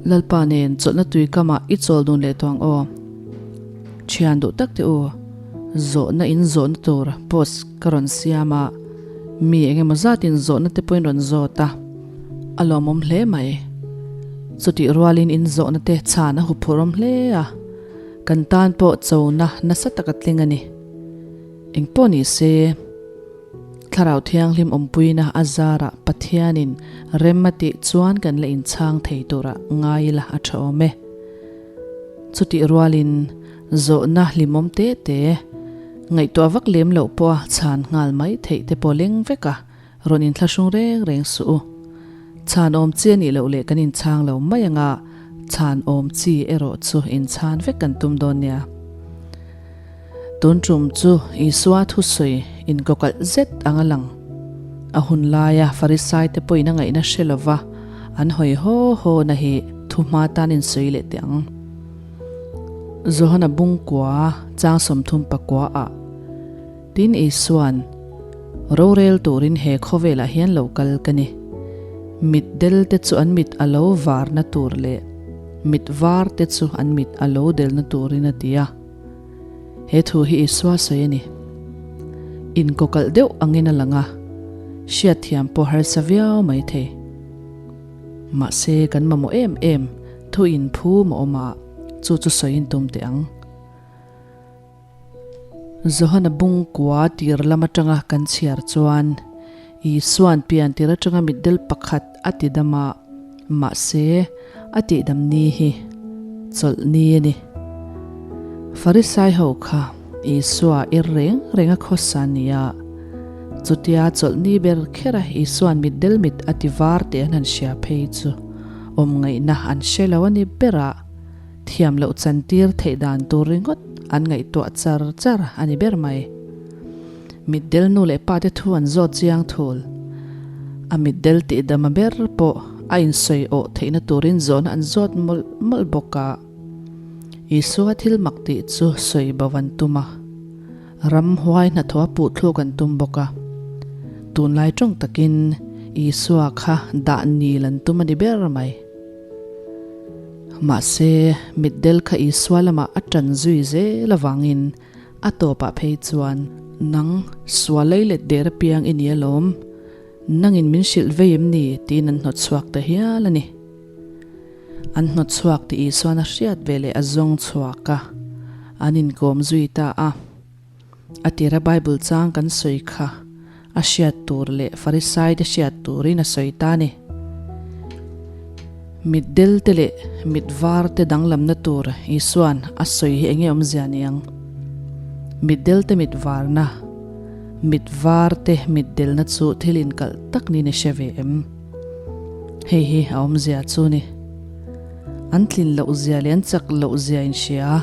Lalpa nen chawlhna tui kamah i chawl dun leh tawh ang aw. Thian duh tak teh u, zawhna in zawhna tur post ka rawn siam a, mi eng emaw zatin zawhna te pawhin rawn zawt a, a lawmawm hle mai. Chutih rualin in zawhna te chhan a huphurhawm hle a, kan tan pawh chona nasa taka tling a ni. Engpawh ni se. Thlarau Thianghlim awmpuina a zarah Pathianin rem a tih chuan kan la inchhang thei turah ngai ila a tha awm e. Chutih rualin zawhna hlimawm te te, ngaihtuah vak lem loh pawha chhan nghal mai theih te pawh leng vek a, rawn inthlahrung reng reng suh u. Chhan awm chi a nih loh leh kan inchhang lo mai anga chhan awm chi erawh chu inchhan vek kan tum dawn nia. Tun tum chu Isua thusawi inkawkalh zet ang a lang. A hun laia Farisaite pawhin a ngaihna hre lova an hawi haw haw na hi thu hma tan insawi leh teh ang. Johana bungkua chang 34 ah tin Isua'n rorel turin he khawvelah hian lo kal ka ni. Mit del te chu an mit a lo varna tur leh mit var te chu an mit a lo delna turin a ti a. He thu hi Isua sawi a ni. Inkawkalh deuh angin a lang a, hriatthiam pawh harsa viau mai thei. Mahse, kan mamawh em em thu inphum a awm a, chu chu sawiin tum teh ang. Johana bungkua tir lam atanga kan chhiar chuan Isua'n pian tir atanga mitdel pakhat a ti dam a, mahse, a tihdam ni hi chawlh ni a ni. Farisai ho kha Isua ir reng reng a khawsa nia, chutia chawlh ni ber khera Isua'n mitdel mit a ti var tih an han hria phei chu awm ngaihna an hre lo a ni ber a, thiam loh chantir theih dan tur ringawt an ngaihtuah char char a ni ber mai. Mitdel nu leh pa te thu an zawt chiang thul. A mitdel tih dama ber pawh a insawi awh theihna turin zawhna an zawt mawlh mawlh bawk a. Isua thil mak tih chu sawi bo an tum a, ramhuai hnathawh a puh thluk an tum bawk a. Tunlai tawng takin Isua kha dah nil an tum a ni ber mai. Mahse, mitdel kha Isua lamah a tan zui zel avangin A tawpah phei chuan, Nang, sual lei let der apiang i ni alawm, nangin min hrilh vei em ni? tiin an hnawt chhuak ta hial a ni. An hnawt chhuak tih Isuan a hriat ve leh a zawng chhuak a, an inkawm zui ta a. A tira Bible chang kan sawi kha a hriat tur leh Farisaite hriat turin a sawi ta a ni. Mitdel te leh mitvar te danglamna tur Isua'n a sawi hi enge awmzia ni ang? Mitdel te mitvarna, mitvar te mitdelna chu thil inkalh tak niin i hre ve em? Hei hi a awmzia chu ni. An tlin loh zia leh an chak loh zia inhria.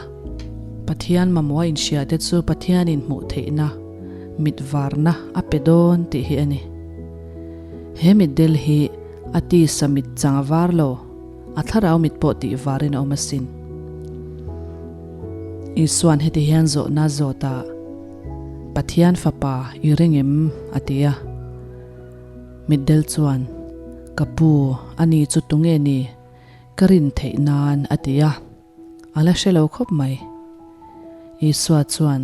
Pathian mamawha inhria te chu Pathianin hmuh theihna, mitvarna a pe dawn tih hi a ni. He mitdel hi a tisa mit chang a var lo, a thlarau mit pawh tih varin a awm asin. Isua'n heti hian zawhna zawt a, Pathian Fapa i ring em? a ti a. Mitdel chuan, Ka pu, ani chu tunge ni? Ka rin theih nan a ti a. A la hre lo khawp mai. Isua chuan,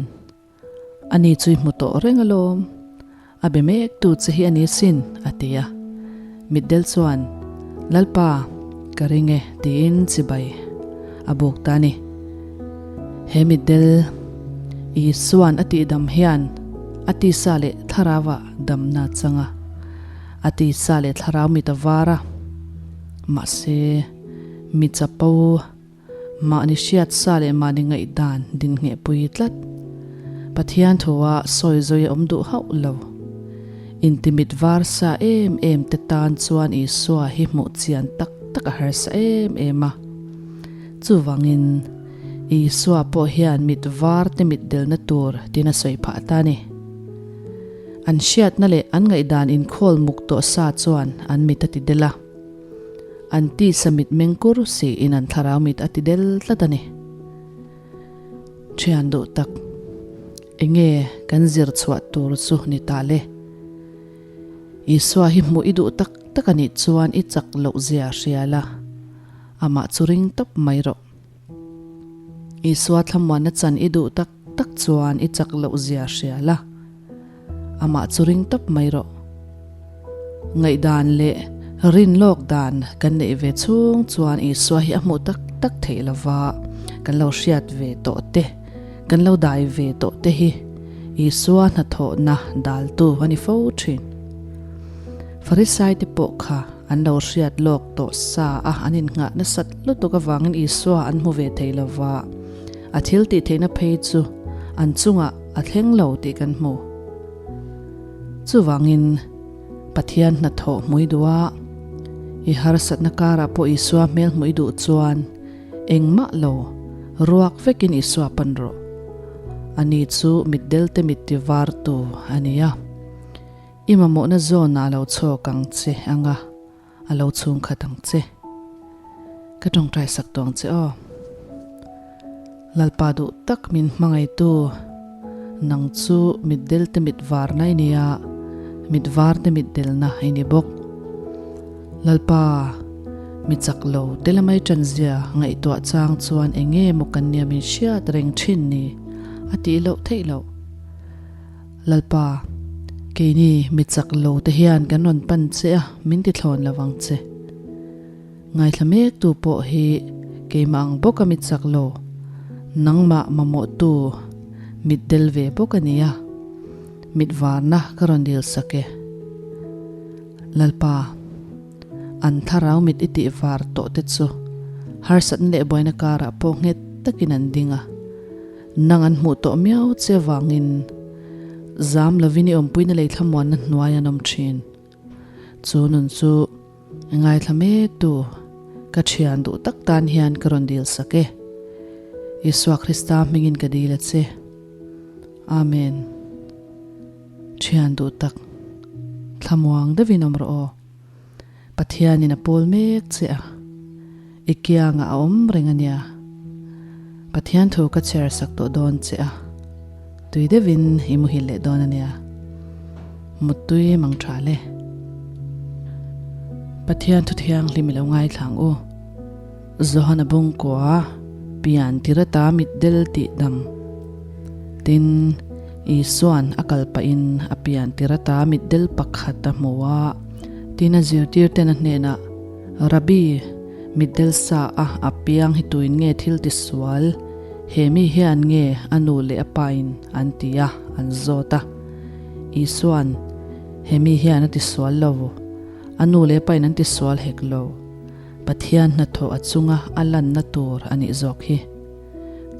Ani chu i hmu tawh reng alawm, a be mek tu che hi a ni sin, a ti a. Mitdel chuan, Lalpa, ka ring e, tiin chibai a buk ta a ni. He mitdel Isua'n a tihdam hian a tisa leh thlarauah damna a chang a, a tisa leh thlarau mit a var a, mahse mi chapo, Mahni hriat sa leh mahni ngaihdan dinhnghehpui tlat. Pathian thua sawi zawi a awm duh hauh lo. Intimit var sa em em te tan chuan Isua hi hmuh chian tak tak a harsa em em a. Chuvangin, Isua pawh hian mit var te mit delna tur tin a sawi phah ta a ni. An hriatna leh an ngaihdan inkhawl muk tawh sa chuan an mit a ti del a. An tisa mit meng kur siin an thlarau mit a ti del tlat a ni. Thian duh tak, enge kan zir chhuah tur chu ni ta le? Isua hi hmuh i duh tak tak a nih chuan i chak loh zia hria la. Amah chu ring tawp mai rawh. Isua thlamuanna chan i duh tak tak chuan i chak loh zia hria la. Amah chu ring tawp mai rawh. Ngaihdan leh rin lawk dan kan neih ve chhung chuan Isua hi a hmuh tak tak theih lova kan lo hriat ve tawh te, kan lo dai ve tawh te hi Isua hnathawhna daltu a ni fo thin. Farisai te pawh kha an lo hriat lawk tawh sa a, an innghah nasat lutuk avangin Isua an hmu ve thei lova, a thil tih theihna phei chu an chungah a thleng lo tih kan hmu. Chuvangin, Pathian hnathawh hmui duh a, i harsatna karah pawh Isua hmel hmuh i duh chuan engmah lo ruak vekin Isua pan rawh. Ani chu mitdelte mit tivartu a ni a. I mamawhna zawnah a lo chhawk ang che anga a lo chhungkhat ang che. Ka tawngtai sak tawh ang che aw. Lalpa duh tak min hmangaitu, nang chu mitdelte mit varna i ni a, mit varte mitdelna i ni bawk. Lalpa, mi chak lo te lamai tanzia ngaihtuah chang chuan eng nge maw kan nia min hriat reng thin ni a tih loh theih loh. Lalpa, keini mi chak lo te hian kan rawn pan che a, min ti thlawn lo vang che. Ngaithla mek tu pawh hi keimah ang bawk a mi chak lo, nangmah mamawhtu mit del ve bawk a nia, mit varna ka rawn dil sak e. Lalpa, an thlarau mit i tih var tawh te chu harsatna leh buaina karah pawh nghet takin an ding a. Nang an hmuh tawh miau che vangin zam lovin i awmpuina lei thlamuanna hnuai an awm thin. Chu nun chu ngaithla mek tu ka thian duh tak tan hian ka rawn dil sak e. Isua Krista hmingin ka dil a che. Amen. Thian duh tak thlamuang deuhin awm rawh aw. Pathianin a pawl mek che a, i kiangah a awm reng a nia. Pathian thu ka chhiar sak tawh dawn che a, tui deuhin i muhil leh dawn a nia. Muttui mang tha le. Pathian thu thianghlim i lo ngaithla ang u. Johana Bungkua pian tirata mitdel tih dam. Tin, Isua'n a kal pahin a pian tirata mitdel pakhat a hmu a, tin a zirtirten a hnenah, Rabbi, mitdel sa a a piang hi tuin nge thil tisual? He mi hian nge a nu leh a pain an ti a, an zawt a. Isua'n, He mi hian a tisual lo, a nu leh a pain an tisual hek lo. Pathian hnathawh a chunga a lanna tur a nih zawk hi.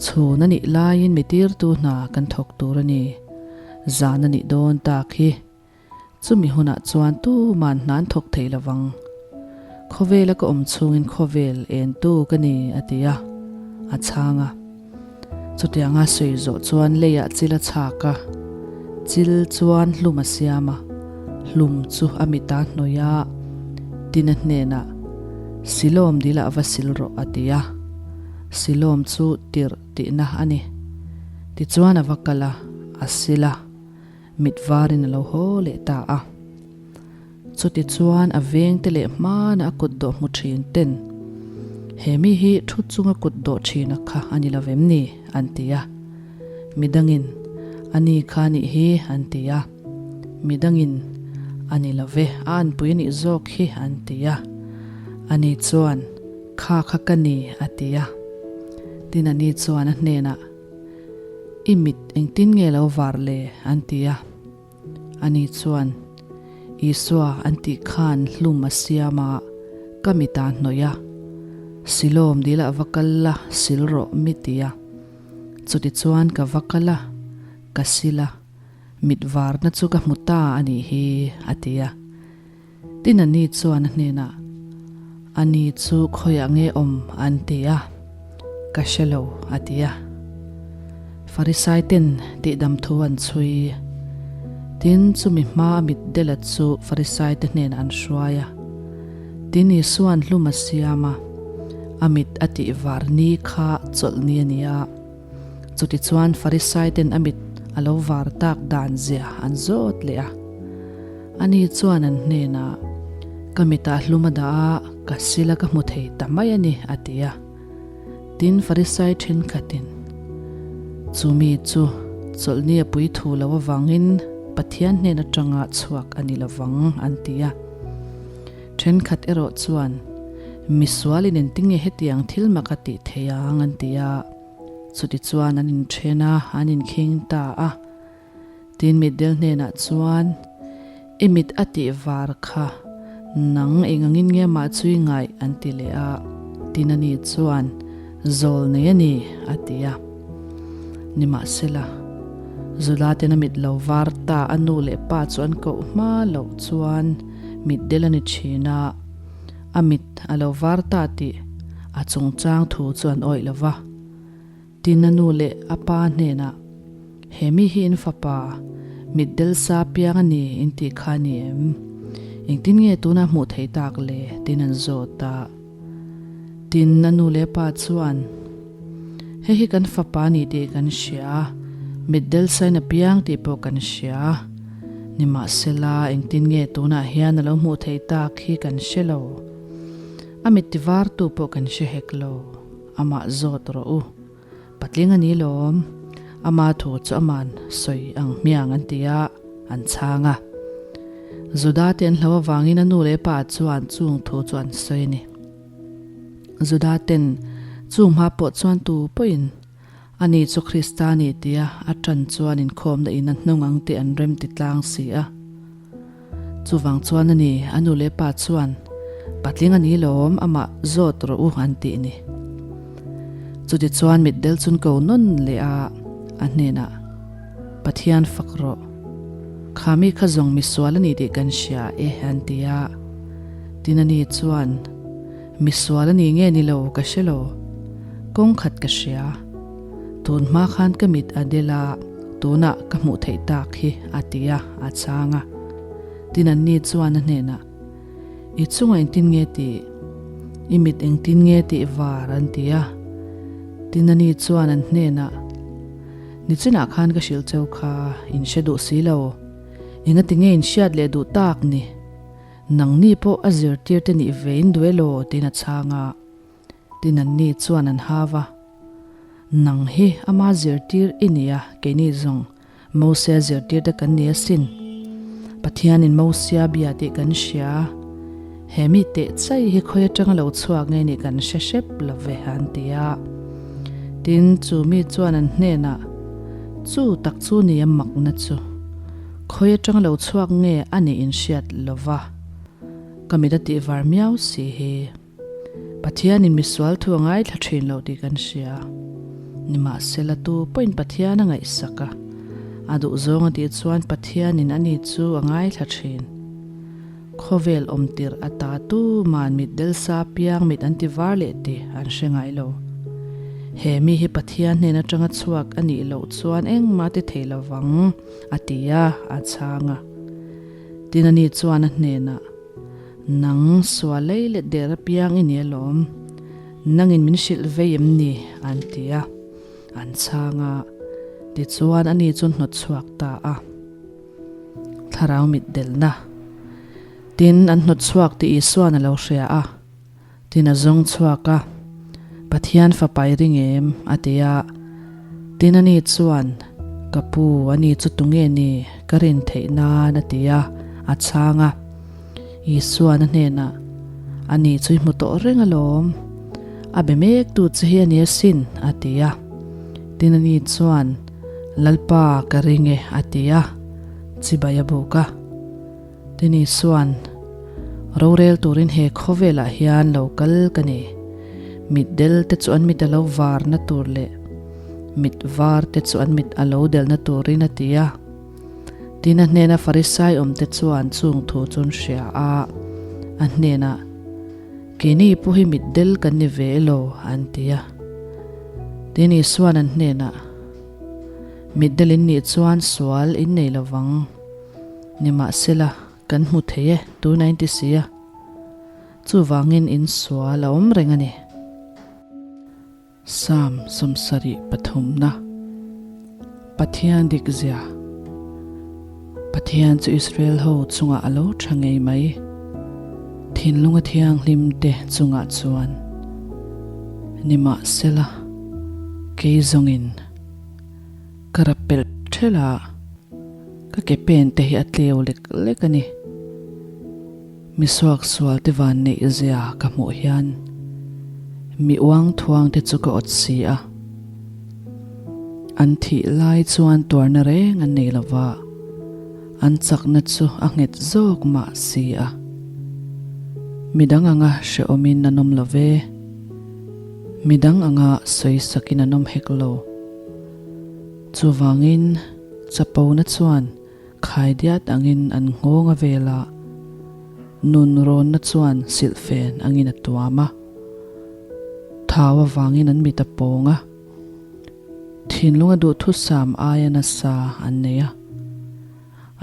Chhun a nih laiin mi tirtu hna kan thawk tur a ni. Zan a nih dawn tak hi. Chumi hunah chuan tuman hna an thawk thei lo vang. Khawvela ka awm chhungin khawvel entu ka ni a ti a, a chhang a. Chutianga sawi zawh chuan leiah chil a chhak a, chil chuan hlum a siam a, hlum chu a mita hnawih a, Tina hnenah, Silawm dilah va sil rawh a ti a, Silawm chu tirh tihna a ni. Tichuan a va kal a, a sil a, mit varin a lo haw leh ta a. Chutichuan a vengte leh hmana a kut dawh hmu thin ten, He mi hi thu chunga kut dawh thina kha a ni lo vem ni? an ti a. Midangin, A ni kha nih hi, an ti a. Midangin, A ni lo ve, a anpui a nih zawk hi, an ti a. Ani chuan, Kha kha ka ni, a ti a. Tin ani chuan a hnenah, I mit engtin nge lo var le? an ti a. Ani chuan, Isua an tih khan hlum a siam a, ka mit a hnawih a. Silawm dilah va kal la, sil rawh mi ti a. Chutichuan ka va kal a, ka sil a, mit varna chu ka hmu ta a nih hi, a ti a. Tin ani chuan a hnenah, Ani chu khawiah nge awm? an ti a. Ka hre lo, a ti a. Farisai ten tihdam thu an chhui. Tin, chumi hma a mitdela chu Farisai te hnenah an hruai a. Tin, Isua'n hlum a siam a, a mit a tih var ni kha chawlh ni a ni a. Chutichuan Farisai ten a mit a lo var tak dan zia an zawt leh a. Ani chuan an hnenah, Ka mitah hlum a dah a, ka sil a ka hmu thei ta mai a ni, a ti a. Tin, Farisai thenkhatin, Chu mi chu chawlhni a pui thu lo avangin Pathian hnen atanga chhuak a ni lovang, an ti a. Thenkhat erawh chuan, Misualin engtinge hetiang thil mak a tih thei ang, an ti a. Chutichuan an inthen a, an inkhing ta a. Tin mitdel hnenah chuan, I mit a tih var kha, nang eng angin nge mah chu i ngaih? an ti leh a. Tin ani chuan, Zawl nei a ni, a ti a. Nimahsela, Zula ten a mit lo var ta a nu leh pa chu an koh hma loh chuan mitdel a ni thin a, a mit a lo var ta tih a chungchang thu chu an awih lo va. Tin a nu leh a pa hnenah, He mi hi in fapa, mitdel sa piang a ni in tih kha a ni em? Engtin nge tunah hmuh theih tak le? Tin an zawt a. Tin a nu leh a pa chuan, Hei hi kan fapa a ni tih kan hria, mitdel sain a piang tih pawh kan hria. Nimahsela, engtin nge tunah hian a lo hmuh theih tak hi kan hre lo. A mit tivartu pawh kan hre hek lo. Amah zawt rawh u. Patling a ni lawm. Ama thu chu aman sawi ang hmiang an ti a, an chhang a. Juda te an hlo avangin a nu leh pa chuan chung thu chu an sawi a ni. Juda ten chung hma pawh chuan tu pawhin ani chu Krista a ni tia a tan chuan inkhawmna in a hnung ang tih an rem ti tlang si a. Chuvang chuan a ni, a nu leh pa chuan, Patling a ni lawm, amah zawt rawh u an tih ni. Chutichuan mitdel chun ko nawn leh a, a hnenah, Pathian fak rawh. Kha mi kha zawng misual a ni tih kan hria e an ti a. Tin a ni chuan, Misual a ni nge ni lo ka hre lo, kawng khat ka hria. Tun hma khan ka mit a del a, tunah ka hmuh theih tak hi a ti a, a chhang a. Tin anni chuan a hnenah, I chungah engtin nge tih? I mit engtin nge tih var? an ti a. Tin ani chuan an hnenah, Nichinah khan ka hrilh cheu kha, in hre duh si lo. Engati nge in hriat leh duh tak ni? Nangni pawh a zirtir te nih ve in duh elaw? tiin a chhang a. Tin anni chuan an hau a, Nang hi ama zirtir i ni a, keini zawng Mosia zirtir te kan ni asin. Pathianin Mosia bia tih kan hria, he mi teh chai hi khawi atanga lo chhuak nge nih kan hre hrep lo ve, an ti a. Tin, chu mi chuan an hnenah, Chu tak chu ni a makna chu, khawi atanga lo chhuak nge a nih in hriat lo va, ka mit a tih var miau si hi. Pathianin misual thu a ngaithla thin lo tih kan hria. Nimahsela tu pawhin Pathian a ngaihsak a, a duhzawng a tih chuan Pathianin ani chu a ngaithla thin. Khawvel awm tirh a ta tu man mit delsa piang mit an ti var leh tih an hre ngai lo. He mi hi Pathian hnen atanga chhuak a nih loh chuan engmah ti thei lovang, a ti a, a chhang a. Tin ani chuan a hnenah. Nang sual lei leh der apiang i ni alawm, nangin min hrilh vei em ni? an ti a, an chhang a, tichuan ani chu hnawt chhuak ta a. Thlarau mitdelna. Tin, an hnawt chhuak tih Isua'n a lo hria a, Tin a zawng chhuak a, Pathian fapa i ring em? a ti a. Tin ani chuan, Ka pu, ani chu tunge ni? Ka rin theih nan a ti a, a chhang a. Isua'n a hnenah, Ani chu i hmu tawh reng alawm. A be mek tu che hi a ni asin, a ti a. Tin ani chuan, Lalpa, ka ring e, a ti a, chibai a buk a. Tini chuan, Rorel turin he khawvelah hian lo kal ka ni. Mitdel te chu an mit a lo varna tur leh mit var te chu an mit a lo delna turin a ti a. Tin a hnena Farisai awmte chuan chung thu chu an hria a, a hnenah, Keini pawh hi mitdel kan ni ve elo? an ti a. Tin Isuan an hnenah, Mitdel in nih chuan sual in nei lovang. Nimahsela, kan hmu thei e, tuna in ti si a. Chuvangin in sual a awm reng a ni. Psalm 73 na Pathian dik zia Pathian chu Israel ho chungah a lo tha ngei mai. Thinlunga thianghlim te chungah chuan nimahsela kei zawngin ka rap pelh ṭhelh a, ka ke pen te hi a tleu lek lek a ni. Mi suaksual te van neih zia ka hmuh hian mi uang thuang te chu ka awt si a. An thih lai chuan tuarna reng an nei lova, an chakna chu a nghet zawk mah si a. Midang anga hrehawmin an awm lo ve, midang anga sawisakin an awm hek lo. Chuvangin chapona chuan Khaidiat angin an nghawng a vel a, nun rawnna chuan silhfen angin a tuam a. Thau avangin an mit a pawng a, thinlunga duhthusam aia nasa an nei a,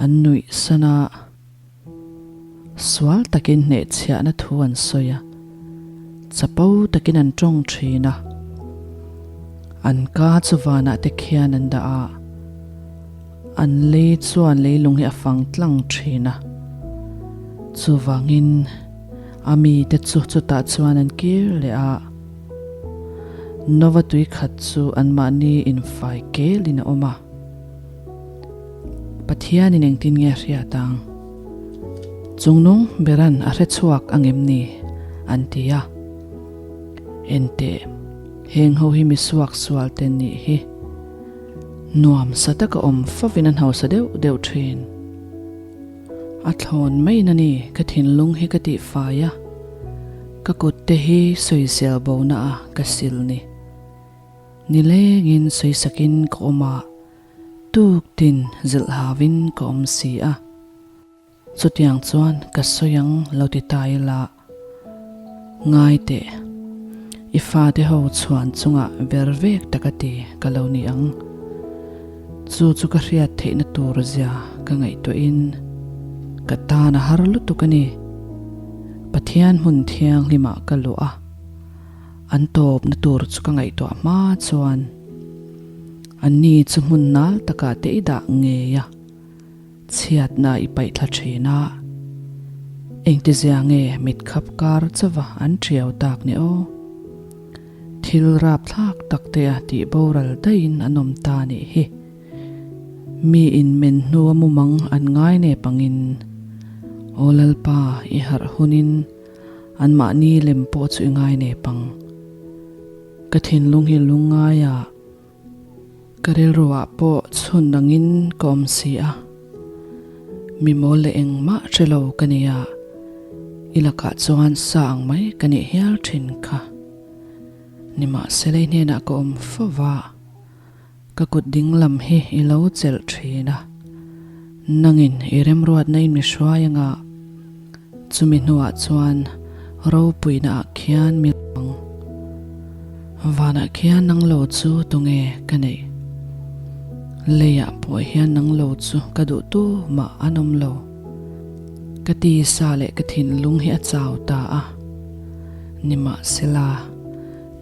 an nuih san a, sual takin hnehchhiahna thu an sawi a, chapo takin an tawng thin a, an ka chu vanah te khian an dah a. An lei chuan leilung hi a fang tlang thin a, chuvangin a mite chu chutah chuan an kir leh a. Nova tui khat chu anmahni infai kelin a awm a. Pathianin engtin nge a hriat ang? Chungnung beran a hre chhuak angem ni? an ti a. Enteh, heng ho hi mi suaksual te nih hi. Nuam sa taka awm fovin an hausa deuh deuh thin. A thlawn maiin a ni ka thinlung hi ka tihfai a, ka kut te hi sawisel bona a ka sil ni. Nilengin sawisakin ka awm a, tuktin zilh hauin ka awm si a. Chutiang chuan ka sawi ang lo ti ta ila, Ngai teh, i fate ho chhuan chungah ver vek taka ti ka lo ni ang. Chu chu ka hriat theihna tur zia ka ngaihtuahin ka tan a har lutuk a ni. Pathian hmun thianghlimah ka luh a, an tawpna tur chu ka ngaihtuah hma chuan anni chu hmun nal takah te i dah ngei a. Chhiatna i paih thla thin a, engtizia nge mit khap kar chauva an ṭiau tak ni aw? Thil rapthlak tak te a tih boral daihin an awm ta nih hi. Mi in men hnua mumang an ngai nep angin, Aw Lalpa i harh hunin anmahni lem pawh chu i ngai nep ang. Ka thinlung hi lungngaia. Ka rilruah pawh chhun angin ka awm si a, mi mawl leh engmah hre lo ka ni a, i lakah chuan sa ang mai ka nih hial thin kha. Nimahsela i hnenah ka awm fo va, ka kut ding lam hi i lo chelh thin a, nangin i remruatna in mi hruai anga Chumi hnuah chuan ropuina ah khian mi ang. Vanah khian nang lo chu tunge ka neih? Leiah pawh hian nang lo chu ka duh tu mah an awm lo. Ka tisa leh ka thinlung hi a chau ta a. Nimahsela,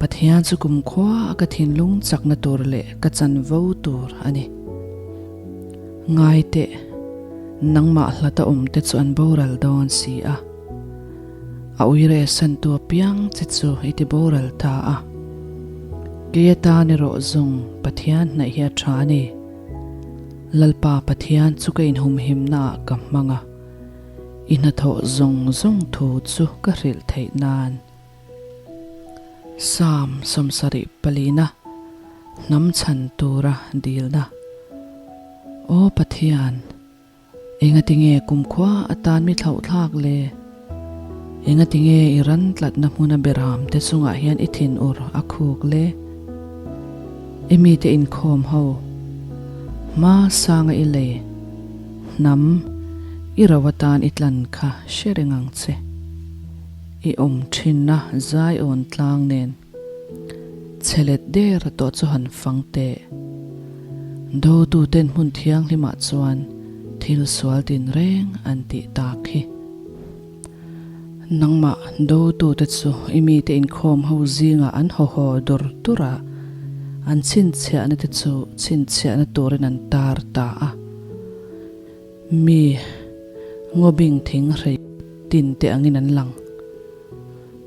Pathian chu kumkhua a ka thinlung chakna tur leh ka chanvo tur a ni. Ngai teh, nangmah hlata awmte chu an boral dawn si a. A uire santu apiang che chu i ti boral ta a. Kei atan erawh zawng Pathian hnaih hi a tha a ni. Lalpa Pathian chu ka inhumhimnaah ka hmang a, i hnathawh zawng zawng thu chu ka hrilh theih nan. Psalm 74 Hnam chhan tura dilna. Aw Pathian, engatinge kumkhua atan mi thlauhthlak le? Engatinge i ran tlatna hmuna beram te chungah hian i thinur a khuk le? I mite inkhawm ho, hma sanga i lei, hnam, i ro atan i tlan kha hre reng ang che. I awm thinna zaiawn tlang nen chhe let der tawh chu han fang teh. Dotuten hmun thianghlimah chuan thil sual tinreng an tih tak hi. Nangmah dotute chu i mite inkhawm ho zingah an haw haw dur dur a, an chhinchhiahna te chu chhinchhiahna turin an tar ta a. Mi ngawbing thing hrei tin te angin an lang.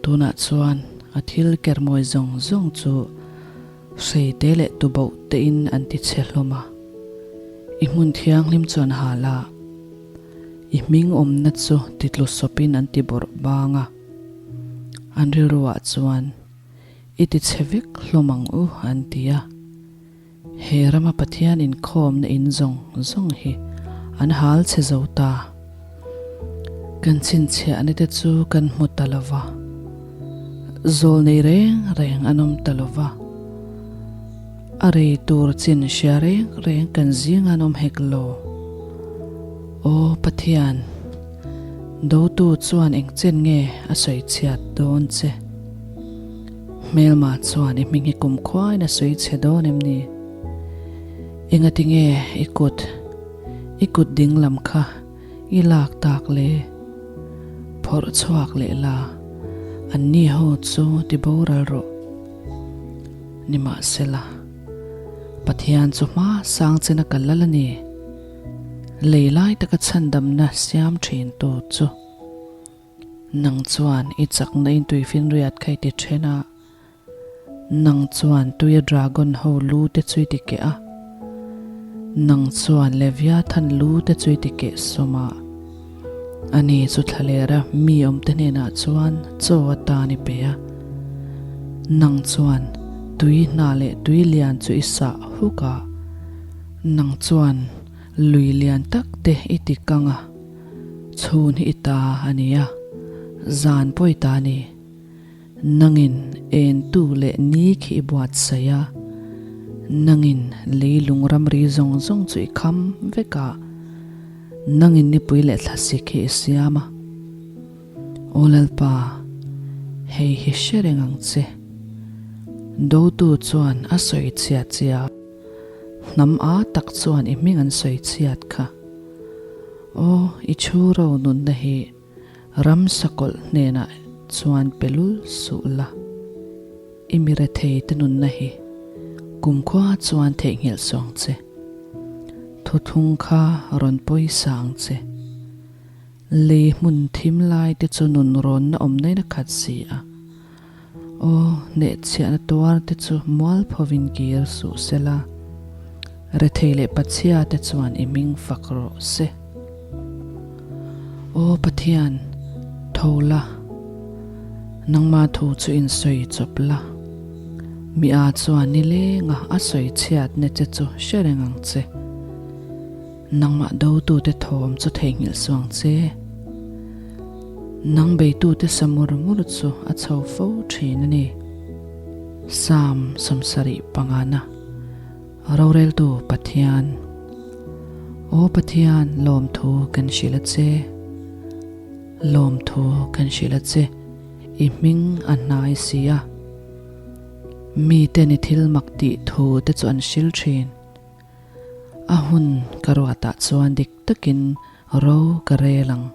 Tunah chuan a thil kermawi zawng zawng chu hreite leh tuboh tein an ti chhe hlawm a. I hmun thianghlim chu an hal a, i hming awmna chu titlu sawpin an ti bawrh bang a. An rilruah chuan i ti chhe vek hlawm ang u an ti a. He rama Pathian inkhawmna in zawng zawng hi an hal chhe zo ta. Kan chhinchhiahna te chu kan hmu ta lo va, zawl nei reng reng an awm ta lo va, a rei tur chin hria reng reng kan zing an awm hek lo. Aw Pathian, dotu chuan engchen nge a sawi chhiat dawn che? Hmelma chuan i hming hi kum khuain a sawi chhe dawn em ni? Engati nge i kut, i kut ding lam kha i lak tak le? Phawrh chhuak leh la, anni ho chu ti boral rawh. Nimahsela, Pathian chu hma sang chena kal lal a ni. Lei lai taka chhandamna siam thintu chu. Nang chuan i chakna in tuifinriat kha i ti then a, nang chuan tuia dragon ho lu te chu i ti keh a, nang chuan Leviathan lu te chu i ti keh sawm a. Ani chu thlalera mi awmte hnenah chuan chaw atan i pe a, nang chuan tui hna leh tui lian chu i sah huk a, nang chuan lui lian tak te i ti kang a. Chhun hi i ta a ni a, zan pawh i ta a ni. Nangin entu leh ni khi i buatsaih a, nangin leilung ramri zawng zawng chu i kham vek a, nangin nipui leh thlasik hi i siam a. Aw Lalpa, hei hi hre reng ang che. Dotu chuan a sawi chhiat che a, hnam a tak chuan i hming an sawi chhiat kha. Aw, i chhu ro nunna hi ramsa kawlh hnenah chuan pe lul suh la. I mi rethei te nunna hi kumkhua chuan theihnghilh suh ang che. Thuthlung kha rawn pawisa ang che. Lei hmun thim lai te chu nun rawnna awm nain a khat si a. Aw, hnehchhiahna tuar te chu mualphovin kir suh se la, rethei leh pachhia te chuan i hming fak rawh se. Aw Pathian, tho la, nangma thu chu insawi chawp la, mi a chuan nilenga a sawi chhiatna che chu hre reng ang che. Nangmah dotute thawm chu theihnghilh suh ang che. Nang beitute sa mur mur chu a chho fo thin a ni. Psalm 75 na Roreltu Pathian Aw Pathian, lawmthu kan hrilh a che. Lawmthu kan hrilh a che, i hming a hnai si a. Miten i thil mak tih thu te chu an hril thin. A hun ka ruatah chuan dik takin ro ka rel ang.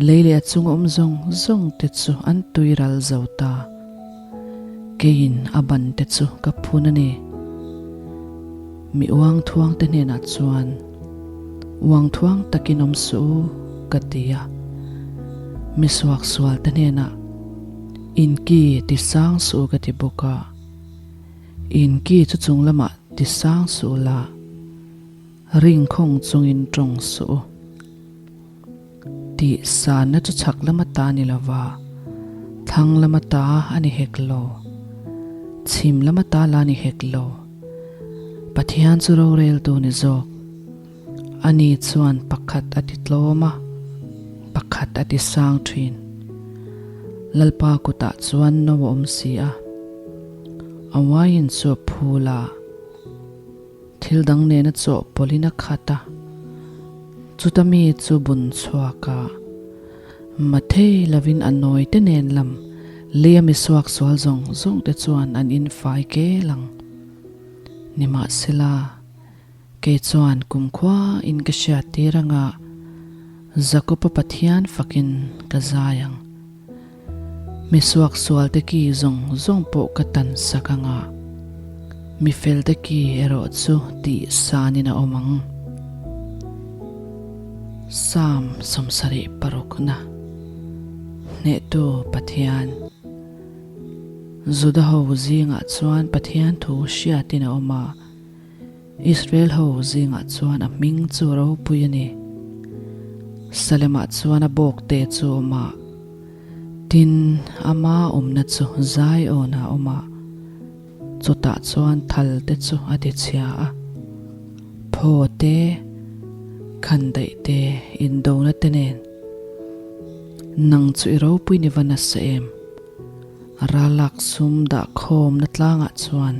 Lei leh a chung awm zawng zawng te chu an tui ral zo ta. Keiin a ban te chu ka phun a ni. Mi uang thuang te hnenah chuan, Uang thuang takin awm suh u, ka ti a. Mi suaksual te hnenah, Inki ti sang suh u ka ti bawk a. In ki chu chung lamah ti sang suh la, ring khawng chungin tawng suh u. Tih sanna chu chhak lama ta ni lova, thlang lama ta a ni hek lo, chhim lama ta la ni hek lo. Pathian chu roreltu ni zawk. Ani chuan pakhat a ti tlawm a, pakhat a ti sang thin. Lalpa kutah chuan no a awm si a, a wine chu a phul a, thil dang nena chawhpawlhin a khat a, chuta mi chu bun chhuak a, mathei lovin a nawi te nen lam leia mi suaksual zawng zawng te chuan an infai kel ang. Nimahsela. Kei chuan kumkhua in ka hriat tir anga Jakob-a Pathian fakin ka zai ang. Mi suaksual te ki zawng zawng pawh ka tan sak anga mi fel te ki erawh chu tih sanin a awm ang. Psalm 76 na. Hnehtu Pathian. Juda ho zingah chuan Pathian thu hriatin a awm a, Israel ho zingah chuan a hming chu ropui a ni. Salemah chuan a bawkte chu a awm a, tin, ama awmna chu Zion-ah a awm a. Chutah chuan thal te chu a ti chhia a, phaw te, khandaih te, indona te nen. Nang chu i ropui ni va nasa em? Ralak sum dah khawmna tlangah chuan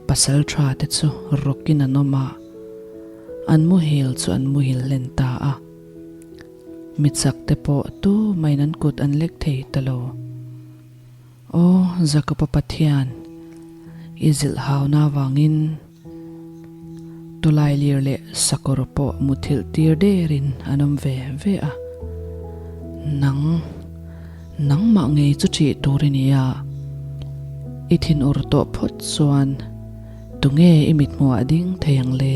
pasal tha te chu rawkin an awm a, an muhil chu an muhil hlen ta a. Mi chak te pawh tu main an kut an lek thei ta lo. Aw Jakoba Pathian, i zilh hauna avangin tawlailir leh sakawr pawh muthilh tir derin an awm ve ve a. Nang, nangmah ngei chu ṭih tur i ni a, i thinur tawh phawt chuan tunge i mithmuhah ding thei ang le?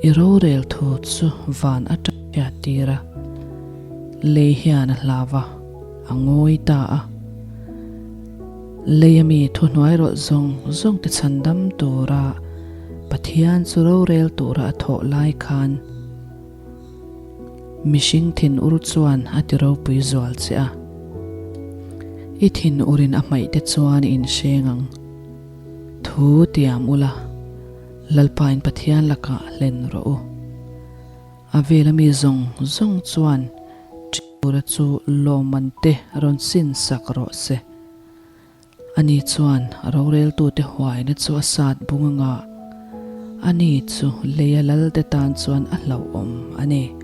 I rorel thu chu van aṭang hriat tir a, lei hian a hlau a. A ngawi ta a. Leia mi thuhnuai rawlh zawng zawng te chhandam tura Pathian chu rorel tura a thawh lai khan mihring thinur chuan a ti ropui zual che a. I thinurin a hmaih te chuan i inhreng ang. Thu tiam ula, Lalpain Pathian lakah hlen rawh u. A vela mi zawng zawng chuan Tura chu lawmman te rawn sin sak rawh se. Ani chuan roreltute huaina chu a sat bung anga, ani chu leia lalte tan chuan a hlauhawm a ni.